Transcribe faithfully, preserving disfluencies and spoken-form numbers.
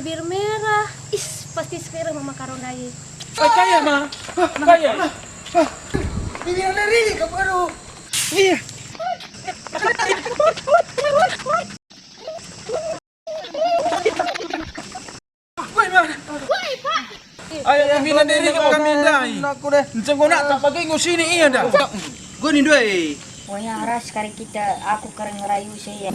Bir merah. Is, pasti si Fero mama karo ndai. Eh, kaya, Ma. Kaya. Bibi ada rili ke baru. Iya. Woi, Ma. Ayo, kami nanti ini kami ndai. Aku deh. Enceng kau nak tak pakai ngusini iya dah. Gue nih dua. Pokoknya ras kari kita, aku kering ngerayu saya.